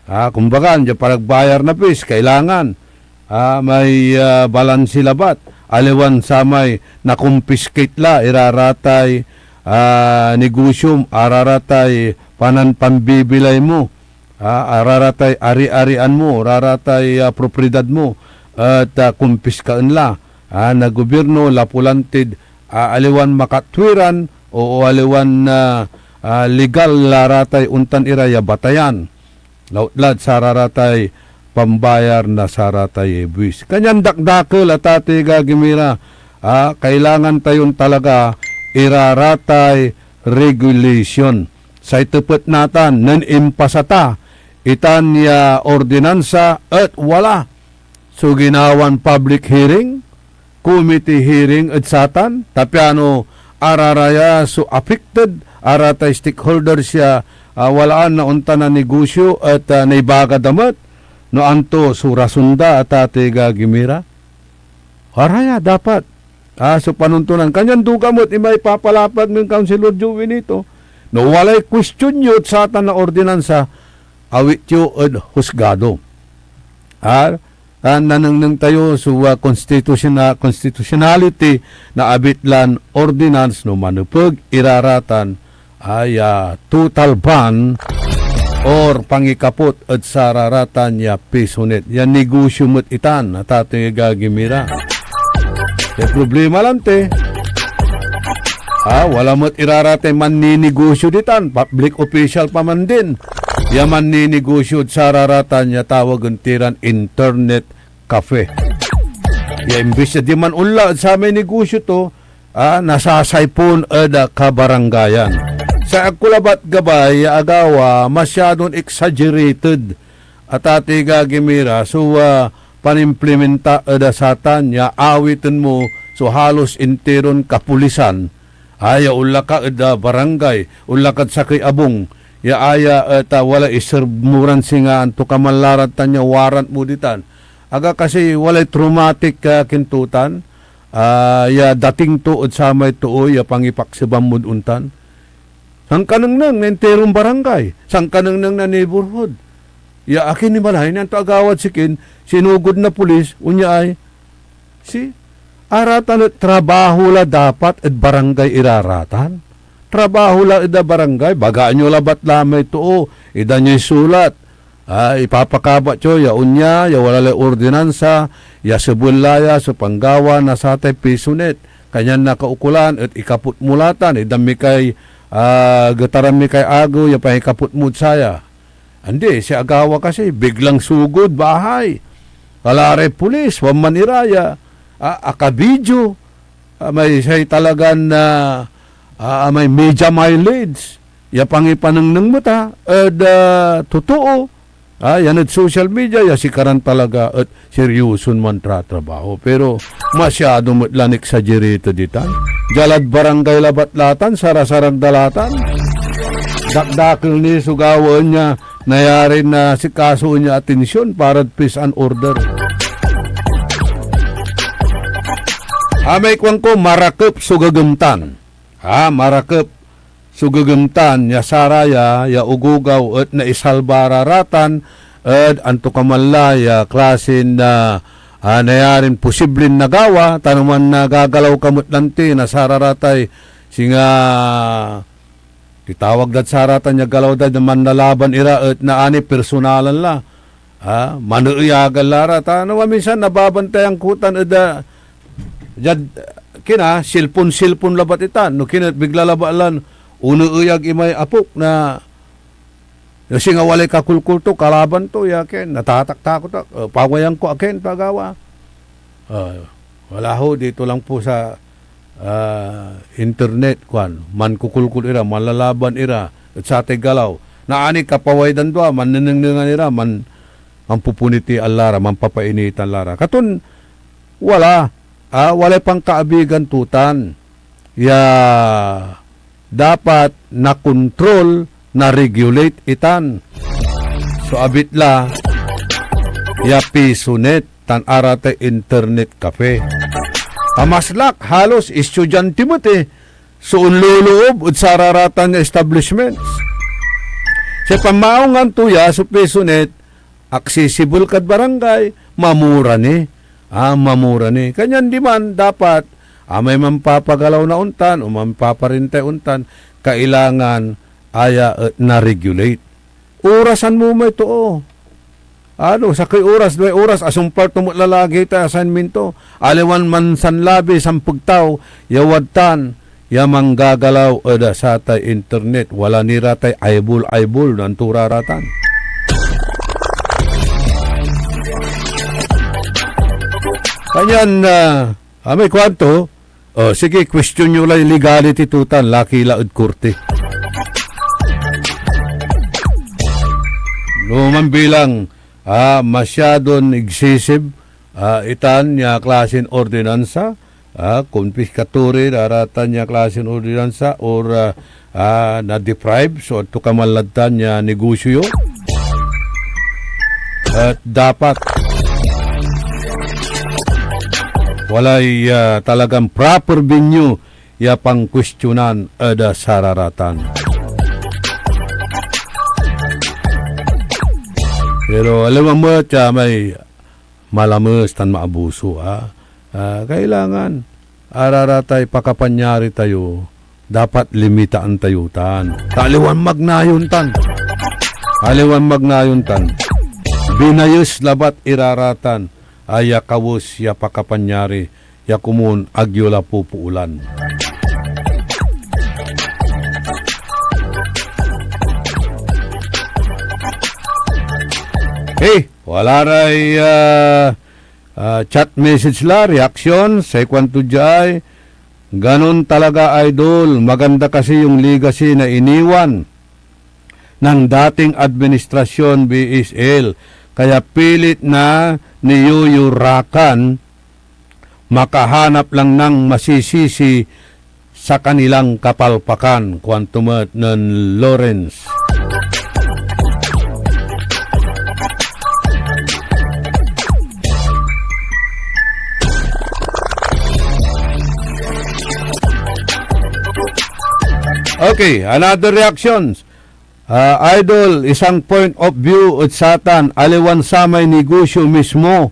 Ah, kumbaga, diad panagbayar na buis, kailangan, ah, may, ah, balanse labat. Aliwan samay na-confiscate la, iraratay, ah, negosyo, araratay panan pambibilay mo, ah, araratay ari-arian mo, araratay, ah, propiedad mo, et, ah, kumpiskaen la, ah, na gobierno, lapu lan tid, ah, aliwan makatwiran, o, o aliwan, ah, ah, legal la ratay ontan ira ya batayan. Lautlad sararatay pambayar na saratay buis. Kanyan dakdakel, atatoy gagimira, ah, kailangan tayon talaga iraratay regulation. Say tepet natan, nen impasa ta itan ya ordinansa et wala so ginawan public hearing, committee hearing ed satan, ta piano araraya so affected, aratay stakeholders ya, ah, walaan na ontan a negosyo et, ah, naibaga da met no anto so rason da, atatoy gagimira. Araya dapat, ah, so panontonan. Kanyan duga met imay papalapag nen Councilor Joe Benito, no walay question yo ed satan a ordinansa, awit yo ed husgado. Ah, tan nanengneng tayo so, ah, constitution-, constitutionality na abit lan ordinance no manepeg iraratan ay, ah, total ban or pangikaput ed sararatan ya piso net. Ya negosyo met itan, atatoy gagimira. Ya problema lanti, ah, wala met iraratay manninegosyo ditan, public official pa man din. Ya manninegosyo ed sararatan ya tawagen tiran internet cafe. Ya imbis ya diman onla ed samay negosyo to, ah, nasasaypon ed, ah, kabarangayan. Say agko labat gabay ya agawa, masyadon exaggerated, atatoy gagimira, so, ah, panimplimenta ed, ah, satan ya awiten mo so halos interon kapulisan. Aya onla ka ed, ah, barangay, onla kad sakey abung, ya aya et, ah, wala iserb mo ran singa antokaman la ran tan ya warrant mo ditan. Aga kasi walay traumatic, ah, kintutan, ah, ya dating to ed samay too ya pangipakseban mod ontan. Sankanengneng na interon barangay, sankanengneng na neighborhood. Ya akin ni balay, nian to agawad sikin, sinugod na pulis, onya ay, si, aratan et trabaho la dapat ed barangay iraratan. Trabaho la ed a barangay, bagaan yo labat la may too, itdan yoy sulat. Ah, ipapakabat yo ya onya, ya wala lay ordinansa, ya sebel la ya so panggawa na satay piso net. Kanyan nakaukolan et ikaput mo la tan, itdan mi kay, ah, getaran mi kay agew ya pangikaput mod saya. Andi, si agawa kasi, biglang sugod bahay. Wala ray pulis, wan man ira ya, ah, akabidio, ah, may say talagan, ah, ah, may media mileage. Ya pangipanengneng met, ah, ed, ah, totoo. Ah, yan ed social media, ya sikaran talaga et seryoson mantratrabaho. Pero masyado met lan exaggerated itan. Dialad barangay labat la tan, sarasarag da la tan. Dakdakel ni so gawaen ya, nayarin naasikasoen ya atensiyon parad peace and order. Amay kuanko, marakep so gegemtan. Ha, marakep so gegemtan ya saraya ya ogogaw et naisalba ra ratan ed antokaman la ya klasin, ah, ah, nayarin posiblin nagawa, ta no mangagagalaw ka met lanti na sararatay singa itawag dad saratan ya galaw da, manlalaban ira et naani personalan la. Ah, maneeyagan la ra. Ta no, minsan nababantayan ko tan ed, ah, diad, kina, cellphone, cellphone labat itan. No kina, bigla labat lan oneeyag imay apok na, na singa walay kakolkol to, kalaban to, ya ken, natataktakot ak. Ah, pawayan ko akin, pagawa. Ah, wala ho, dito lang po sa, ah, internet, kuan, mankukulkol ira, manlalaban ira, et satay galaw. Naani kapaway dan tua, mannenengnengan ira, man-, manpupuniti la ra, manpapainitan la ra. Katon wala, ah, walay pankaabigan to tan ya dapat nakontrol, na-regulate itan. So, abit la ya PisoNet tan aratay internet cafe. Amaslak, halos estudyante met, eh, so onloloob ed sararatan ya establishments. Say pamaungan to ya so PisoNet, accessible kad barangay, mamura ni. Ah, mamura ni. Kanyan diman, dapat, amay manpapagalaw na ontan o manpaparintay ontan, kailangan aya et na-regulate. Orasan mo may too. Ano, sakey oras, duay oras, asumpal to met lalagi tay assignment to. Aliwan mansanlabi, sampeg taw, ya wadtan, ya manggagalaw ed satay internet, wala ni ra tay eyeball-eyeball, no anto ra ratan. Kanyan, ah, amay kuanto, oh, sige, question yo lay legality to tan, laki la ed korte. No manbilang, ah, masyadon excessive, ah, itan ya klasin ordinansa, ah, confiscatory, aratan ya klasin ordinansa, or, ah, ah, na-deprive so antokaman lad tan ya negosyo yo. Et dapat walay, ah, talagan proper venue ya pankuestionan ed, ah, sararatan. Pero aliwan met ya may malames tan maabuso, ah. Ah, kailangan araratay pakapanyari tayo, dapat limitaan tayo tan. Ta aliwan magnayon tan. Aliwan magnayon tan. Binayes labat iraratan, aya kawes ya pakapanyari, ya komun ag yo la popoolan. Hey, wala ray, ah, ah, chat message la, reaksyon, say kuanto diay, "Ganon talaga, Idol. Maganda kasi yung legacy na iniwan ng dating administrasyon, B S L. Kaya pilit na niyuyurakan, makahanap lang ng masisisi sa kanilang kapalpakan," kuanto met nen Lawrence. Okay, another reactions. Ah, Idol, isang point of view ed satan, aliwan samay negosyo mismo,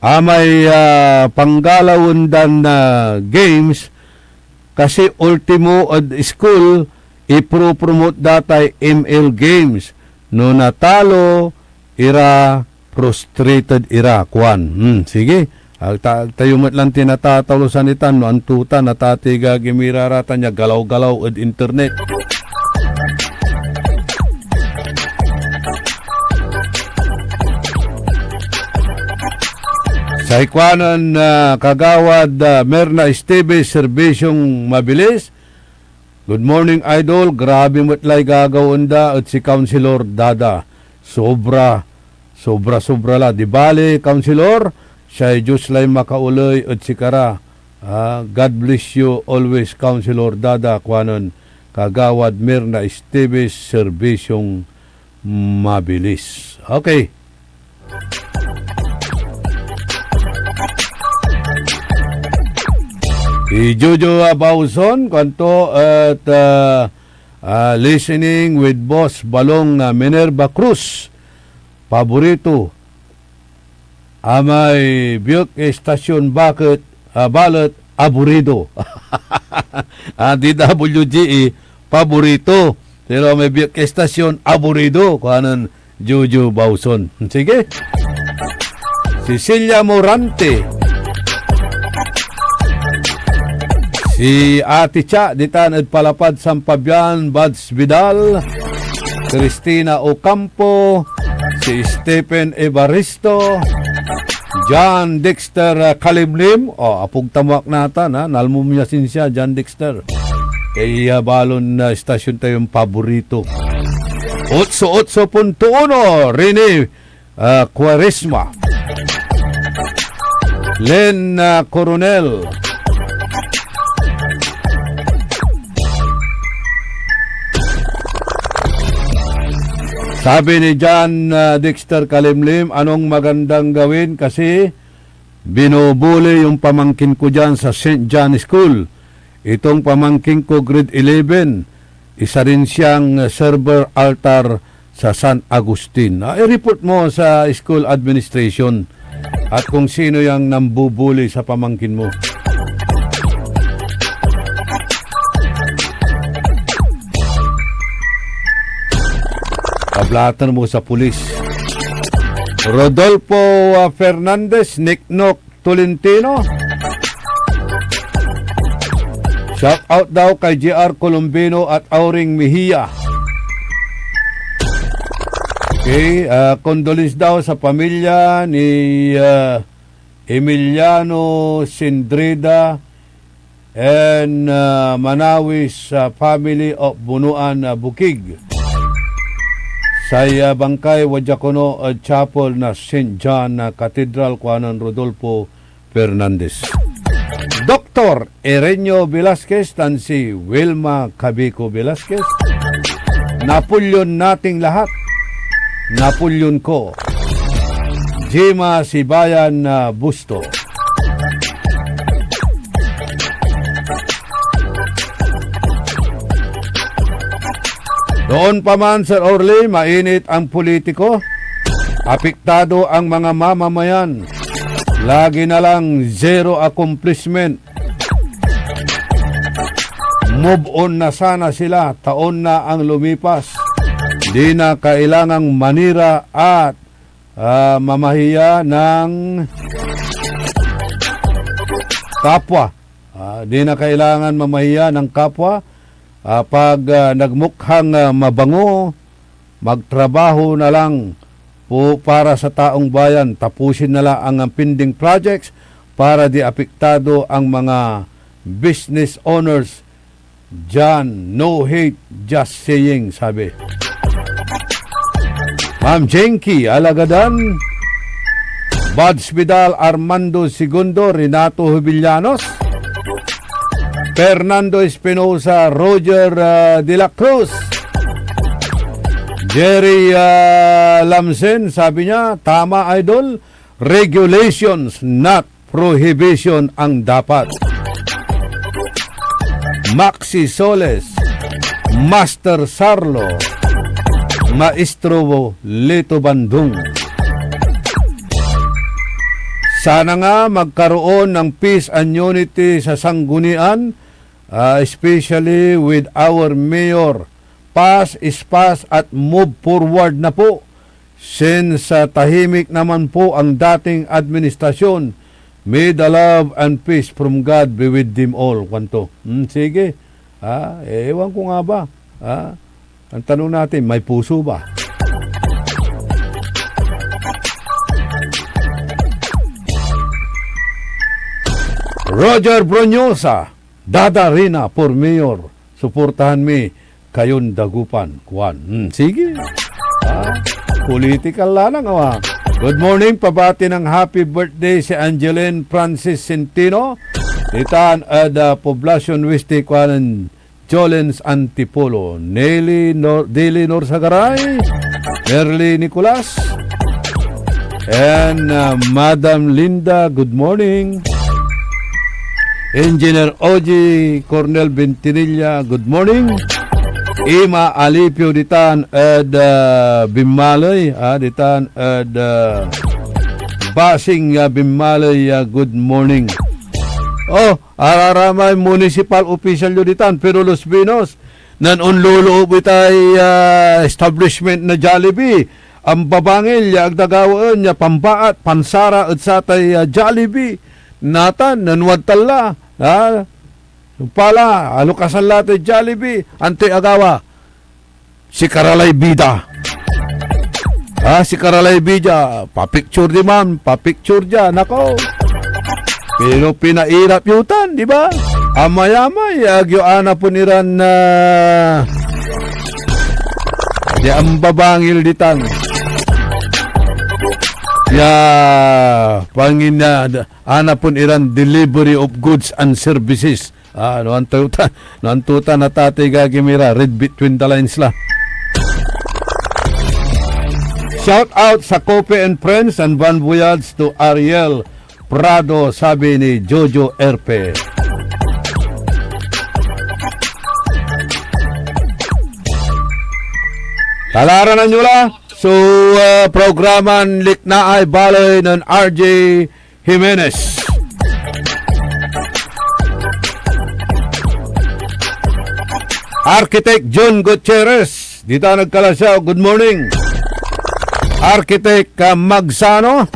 amay, ah, panggalawen dan, ah, games, kasi ultimo ed school, ipro-promote da tay M L Games. No natalo ira, frustrated ira, kuan. Hmm, sige. Ag ta-, ag tayo met lan tinatatalusan itan, no anto tan, natatiga gimiraratan ya galaw-galaw ed internet. Say kuanen, ah, Kagawad, ah, Merna Esteves, serbisyong mabilis, "Good morning, Idol. Grabe met lay gagawaen da et si Councilor Dada. Sobra, sobra-sobra la. Di bali, Councilor, say Dios lay makaoley ed sikara. Ah, God bless you always, Councilor Dada," kuanen Kagawad Mirna Esteves, serbisyong mabilis. Okay. Si Jojo, ah, Bauson, kuanto et, ah, ah, listening with Boss Balong, ah, Minerva Cruz, paborito. Amay biek ya istasyon baket, ah, balet aburido. Ah, D W G E, paborito. Pero may biek ya istasyon, aburido, kuanen Jojo Bauson. Sige. Cecilia Morante. Si Ate Cha, ditan ed Palapad, San Fabian, Buds Vidal, Cristina Ocampo, si Stephen Evaristo, John Dexter, ah, Kalimlim. O, apog tamo ak natan, ha? Nalmo mi asin sia, John Dexter. Kay, ah, balon, ah, istasyon tayon paborito. Otso otso punto uno, Rene, ah, Cuaresma. Len, ah, Coronel. Sabi ni John, ah, Dexter Kalimlim, "Anong magandang gawin kasi binubuli yung pamangkin ko diyan sa Saint John School. Itong pamangkin ko, grade eleven, isa rin siyang server altar sa San Agustin." Ah, i-report mo sa school administration at kung sino yang nambubuli sa pamangkin mo. Pablatan mo sa pulis. Rodolfo, ah, Fernandez, Niknok Tolentino. Shout out daw kay J R Colombino at Auring Mejia. Okay, ah, condolence daw sa pamilya ni, ah, Emiliano Sindrida and, ah, Manawis, ah, family of Bunuan, ah, Bukig. Say, ah, bangkay wadya kono ed chapel na Saint John, ah, Cathedral, kuanen Rodolfo Fernandez. Doktor Erenio Velasquez tan si Wilma Cabico Velasquez. Napoleon nating lahat. Napoleon ko. Jima Sibayan, ah, Busto. Noon pa man, Sir Orly, mainit ang politiko. Apektado ang mga mamamayan. Lagi na lang zero accomplishment. Move on na sana sila. Taon na ang lumipas. Di na kailangang manira at, ah, mamahiya ng kapwa. Ah, di na kailangan mamahiya ng kapwa. Ah, pag, ah, nagmukhang, ah, mabango, magtrabaho na lang po para sa taong bayan. Tapusin na lang ang pending projects para di apektado ang mga business owners diyan. No hate, just saying, sabi. Ma'am Jenky Alagadan, Buds Vidal, Armando Segundo, Renato Jovellanos, Fernando Espinosa, Roger, ah, De La Cruz, Jerry, ah, Lamsen, sabi niya, "Tama, Idol, regulations, not prohibition ang dapat." Maxi Soles, Master Sarlo, Maestro Lito Bandung. Sana nga magkaroon ng peace and unity sa sanggunian, ah, especially with our mayor. Pass is pass at move forward na po. Since, ah, tahimik naman po ang dating administrasyon, may the love and peace from God be with them all, kuanto. Hmm, sige. Ah, eh, ewan ko nga ba. Ah, ang tanong natin, may puso ba? Roger Bronyosa, Dada Rina for Mayor, suportahan mi kayon Dagupan, kuan. Hmm, sige. Ah, political la lang, awa. Good morning, pabati ng happy birthday si Angeline Francis Centino. Ditan ed, ah, Poblacion Oeste, kuanen Jolens Antipolo, Nelly Nor-, Dili Norsagaray, Merly Nicolas, and, uh, Madam Linda, good morning. Engineer Oji Cornel Bentinilla, good morning. Ima Alipio ditan ed, uh, Binmaley, ah, ditan ed, uh, Basing, uh, Binmaley, uh, good morning. Oh, araramay municipal official yo ditan, pero Los Pinos, nen onloloob itay, ah, establishment na Jollibee, ambabangil ya ag da gawaen ya pambaat, pansara ed satay, ah, Jollibee. Natan, nen wadtan la, ah, pala, alukasan la tay Jollibee, antoy agawa? Sikara lay bida. Ah, sikara lay bida. Papicture diman, papicture dia. Nako. Pero pinairap yo tan, di ba? Amayamay, ag yo anapen iran, ah, di ambabangil ditan. Ya, pangin-, ah, anapen iran delivery of goods and services. Ah, no anto ta, no anto ta natatay gagimira, read between the lines la. Shout out sa Coffee and Friends and Bon Voyage to Ariel Prado, sabi ni Jojo Erpe. Talaranan nyo la so, ah, programan Liknaay Baley nen R J Jimenez. Architect John Gutierrez, ditan ed Calasiao, good morning. Architect, ah, Magsano.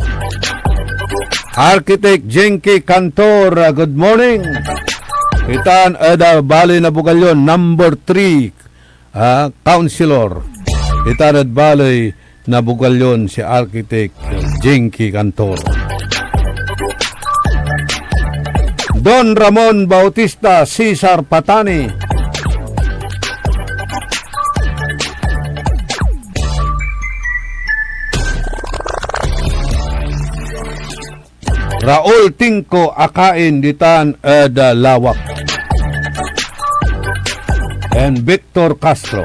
Architect Jinky Cantor, ah, good morning. Ditan ed, ah, Baley na Bugallon, number three, ah, councilor. Ditan ed Baley na Bugallon, si Architect Jinky Cantor. Don Ramon Bautista, Cesar Patani. Raul Tingko, akain ditan ed, ah, Lawak. And Victor Castro.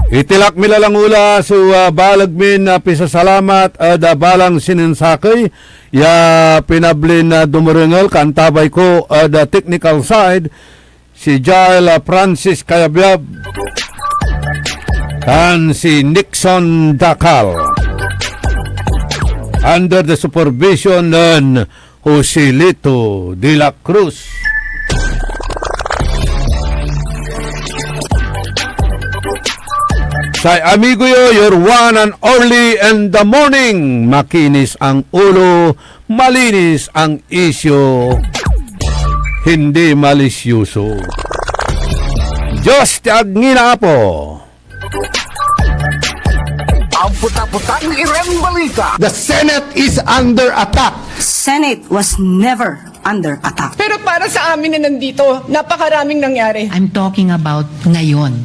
Itilak mi la langula so, ah, baleg min, ah, pisasalamat ed, ah, balang sininsakey ya pinablin, ah, dumerengel, kaantabay ko ed, ah, technical side, si Jael, ah, Francis Kayabyab, tan si Nixon Dacal, under the supervision nen Joselito de la Cruz. Say amigo yo, your one and only in the morning. Makinis ang ulo, malinis ang isyo, hindi malisyoso. Diyos ti agngina, Apo. Ang puta-putang Iran Balita. The Senate is under attack. Senate was never under attack. Pero para sa amin na nandito, napakaraming nangyari. I'm talking about ngayon.